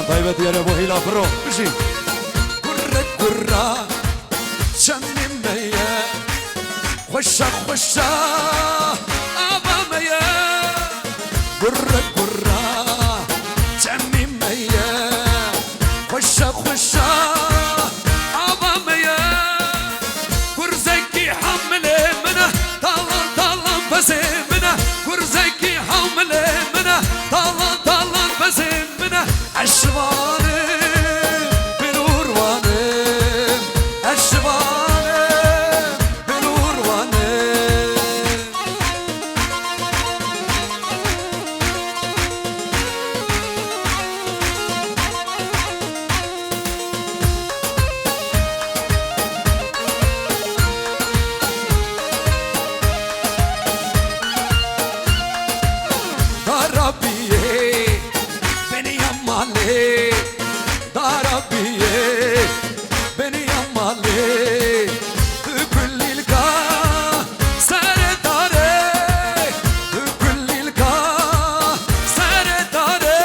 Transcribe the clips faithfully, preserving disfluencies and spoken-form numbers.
Taybet yere bo hîla bro. Bijî. Kurre kurra çemê me ye. Xweşa xweşa ava me ye. Kurre kurra çemê me ye. Xweşa xweşa ava me ye. Kurzekî hamilê min e, talan talan bezê min e. Kurzekî hamilê min e, talan talan bezê min e. Ez şivanim, bilûrwanim. Ez şivanim, bilûrwanim. Darabiyê beniya malê, darabiyê beniya malê. Tu kulîlka serê darê, tu kulîlka serê darê.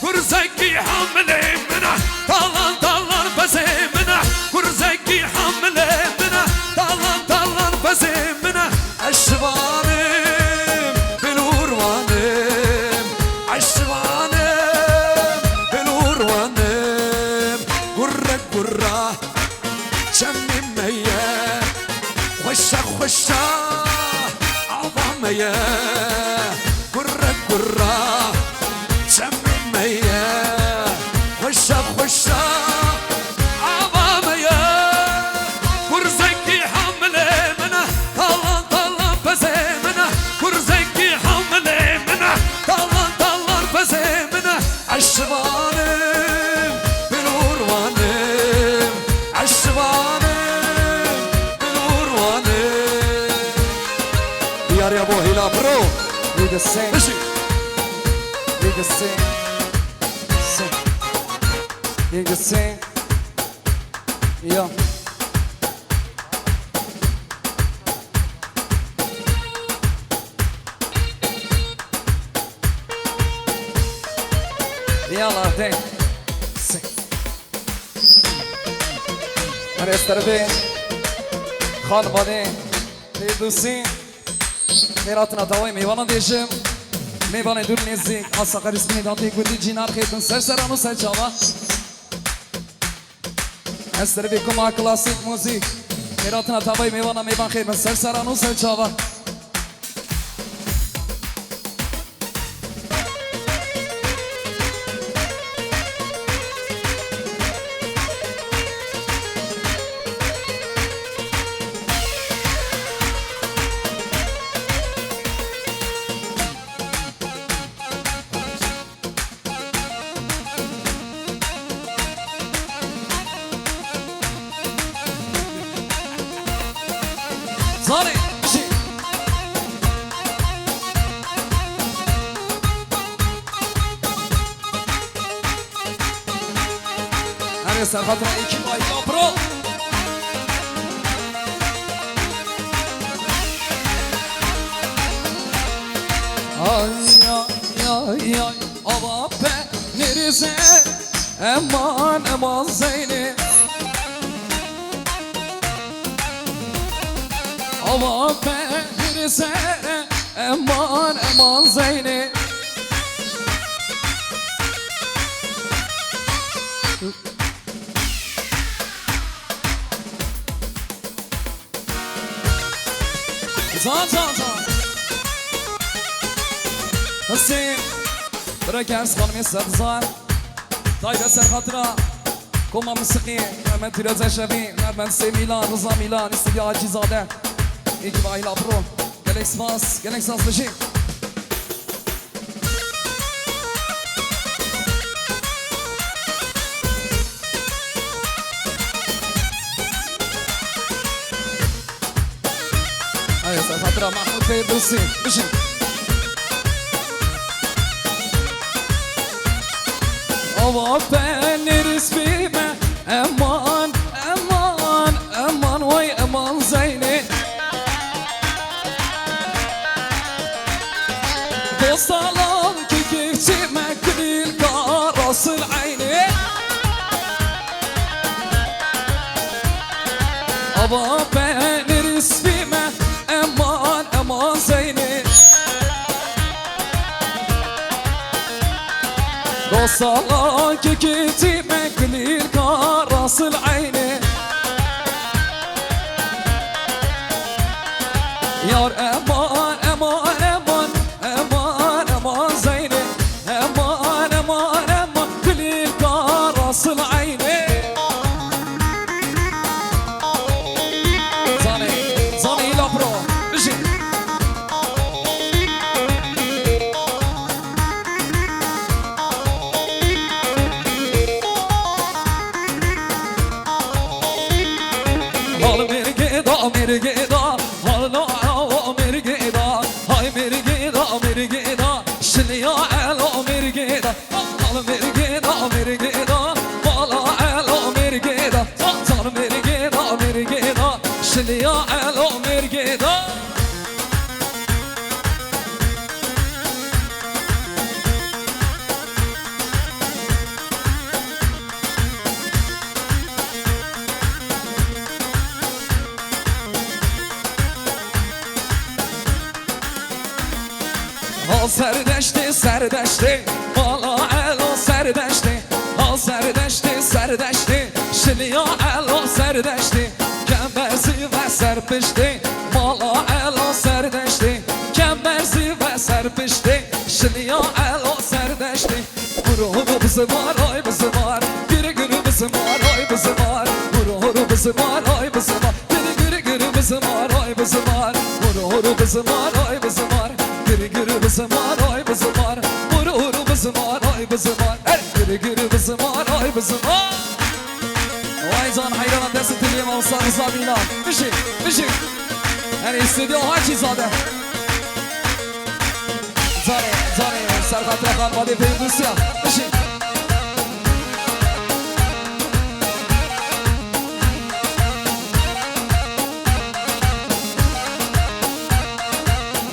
Kurzekî hamilê min e, talan talan bezê min e. Kurzekî hamilê min e, talan talan bezê min e. Ez şivanim, bilûrwanim. Ez şivanim, bilûrwanim. Kurre kurra çemê me ye. Xweşa xweşa ava me ye. Kurre kurra çemê me ye. Xweşa xweşa ava me ye. Kurzekî hamilê min e, talan talan bezê min e. Kurzekî hamilê min e, talan talan bezê min e. Ez şivanim, bilûrwanim. Ez şivanim, bilûrwanim. Diyariya bo hîla bro. We the same. Bijî. We the same. Same. We the same. Yeah. Yala, de. Same. Her ez terefê xanvanê Fêrdûsî xêr hatina tawayê mêvanan dêjim. Mêvanê dûr nêzîk, a Sakarî Spînê datê gotî cînar xêr bin ser seran û ser çava. Ez terefê koma klasîk muzîk xêr hatina tawayê mêvanan, mêvan xêr bin ser seran û ser çava. Zarê, şî. Her ê serxatira ekîba ya bro. Ay, ay, ay, ay. Ava pe nêrîze, eman, eman Zeynê. Ava pe nêrîze, eman, eman Zeynê. Can, can, can. Husên, Bira Kers, xanimê Sebzar. Taybet ser xatira Koma Musiqî, Mehmet Pîroz Eşrefî, Mehmet Sê Mîlan, Riza Mîlan, Îstîdya Hacîzade. Ekîba Hîla Pro. Gelek spas, gelek spas bijî. Ay, ser xatira Mahmud Ferdowsî. Bijî. Ava penêrîz bîme, eman, eman, eman, way eman Zeynê. Dostalan ki kifçi me kulîlka rast Sil eynê. Ava penir spî me, eman, eman Zeynê. Dost sala keketî me, gilîr ka rasil eynê. Yar eman, eman, eman, eman, eman Zeynê. Eman, eman, eman, gilîr ka rasil eynê. Zanê, zanê îla pro, bijî. Hal mirgê da, mirgê da, hal awa mirgê da, hay mirgê da, mirgê da, şiliya elo mirgê da, hal mirgê da, mirgê da, mala elo mirgê da, zan mirgê da, mirgê da, şiliya elo mirgê da. Ha serdeştê, serdeştê, mala elo serdeştê. Ha serdeştê, serdeştê, şiliya elo serdeştê. Kemberzî ve serpiştê, mala elo serdeştê. Kemberzî ve serpiştê, şiliya elo serdeştê. Huru huru bizimar, ay bizimar. Giri giri bizimar, ay bizimar. Huru huru bizimar, ay bizimar. Giri giri giri bizimar, ay bizimar. Huru huru bizimar, ay bizimar. Giri giri bizimar, ay bizimar. Huru huru bizimar, ay bizimar. Hey, giri giri bizimar, ay bizimar. Vay can heyrana dest tilê mamosta Rıza Bîna. Bijî, bijî. Her istediği o haçî zade. Canê, canê, ser xatira xanmadê Feyrusiya. Bijî.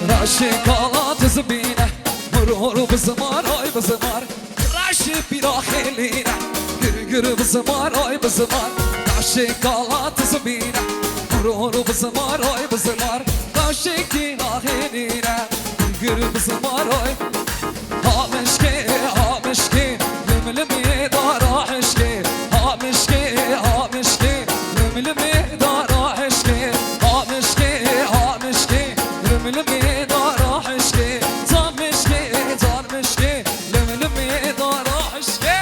Raşê kala dizibîne, hur hur bizimar, ay bizimar. Raşê pîra xêlîne, gir gir bizimar, ay bizimar. Raşê kala dizibîne, hur hur bizimar, ay bizimar. Raşê kîna xêlîne, gir gir bizimar, ay. Ha mişkê, ha mişkê, lim lim yê dara hişkê. Ha mişkê, ha mişkê, lim lim yê dara hişkê. Ha mişkê, ha mişkê, lim lim yê dara hişkê. Can mişkê, can mişkê, lim lim yê dara hişkê.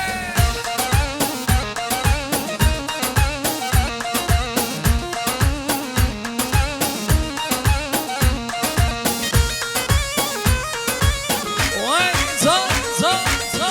Vay, za, za, za.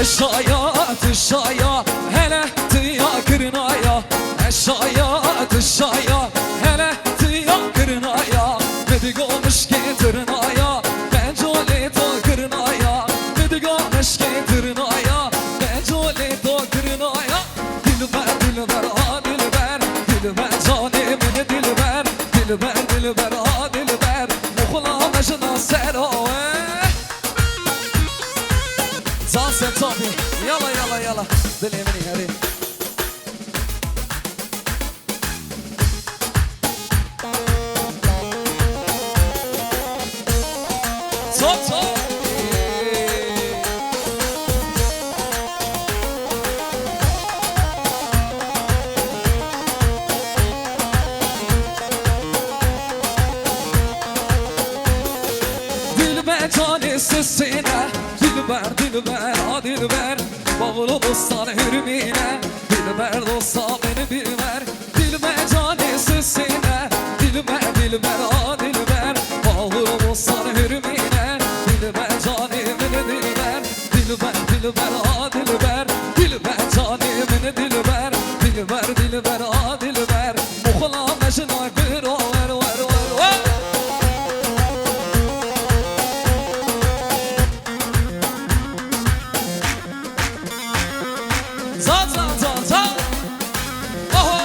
Eşaya, tişaya, hele tiya kirnaya. Eşaya, tişaya, hele tiya kirnaya. Min digo mişkê tirnaya, ben colê to kirnaya. Min digo mişkê tirnaya, ben colê to kirnaya. Dilber, dilber, a dilber, dilber, canê min dilber. Dilber, dilber, a dilber, muxula mejina sero we. Can Setobî, yala, yala, yala. Dilê min î herê. Top, top. Dilber canê sesine, dilber, dilber, a dilber. Bağlı dostan hürmine, dilber dosta beni bilmer. Dilber canê sesine, dilber, dilber, a dilber. Bağlı dostan hürmine, dilber canê min dilber. Dilber, dilber, a dilber. Dilber canê min dilber. Dilber, dilber, a dilber. Muxla mejina giro wer, wer, wer, wer. Za, za, za, za. Oho.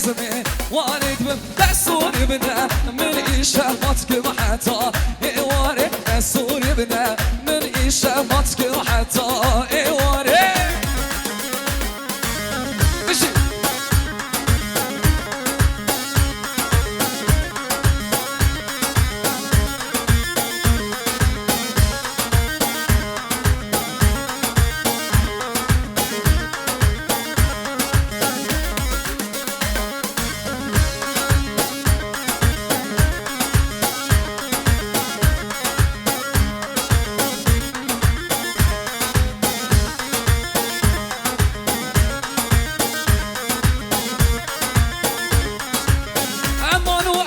Wanê dibim destûrî bide, min îşev mat kim heta êwarê. Destûrî bide, min îşev mat kim heta êwarê. Bijî. Eman û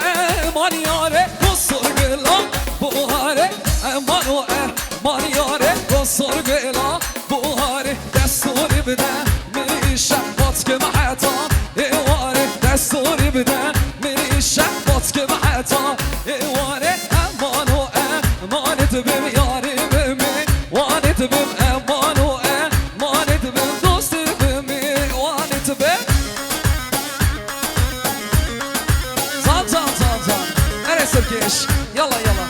eman yare, qusur gila buhare. Eman û eman yare, qusur gila buhare. Destûrî bide, min îşev mat kim heta êwarê. Destûrî bide, min îşev mat kim heta êwarê. Eman û eman dibim yarê bimê, wanê dibim eman û eman dibim dostê bimê, wanê dibim. Zan, zan, zan, zan. Erê sirkêş. Yala, yala.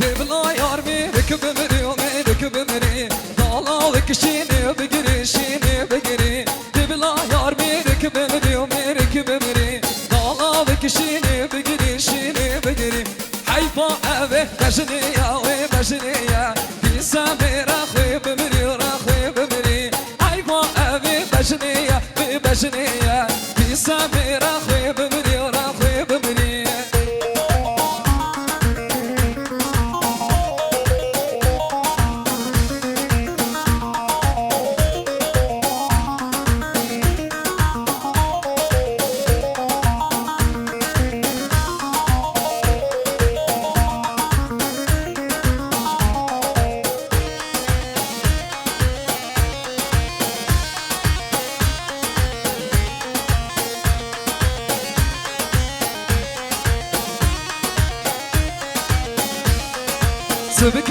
Dê bila yar mêrik bimrî, mêrik bimrî. Dala wek şînê bigirî, şînê bigirî. Dê bila yar mêrik bimrî, mêrik bimrî. Dala wek şînê bigirî, şînê bigirî. Heyfa ev ê bejnê ya, wê bejnê ya. Dîsa bê ra xwê bimrî, ra xwê bimrî. Heyfa ev ê bejnê ya, wê bejnê ya. Dîsa bê ra xwê bimrî, ra xwê bimrî. Sibik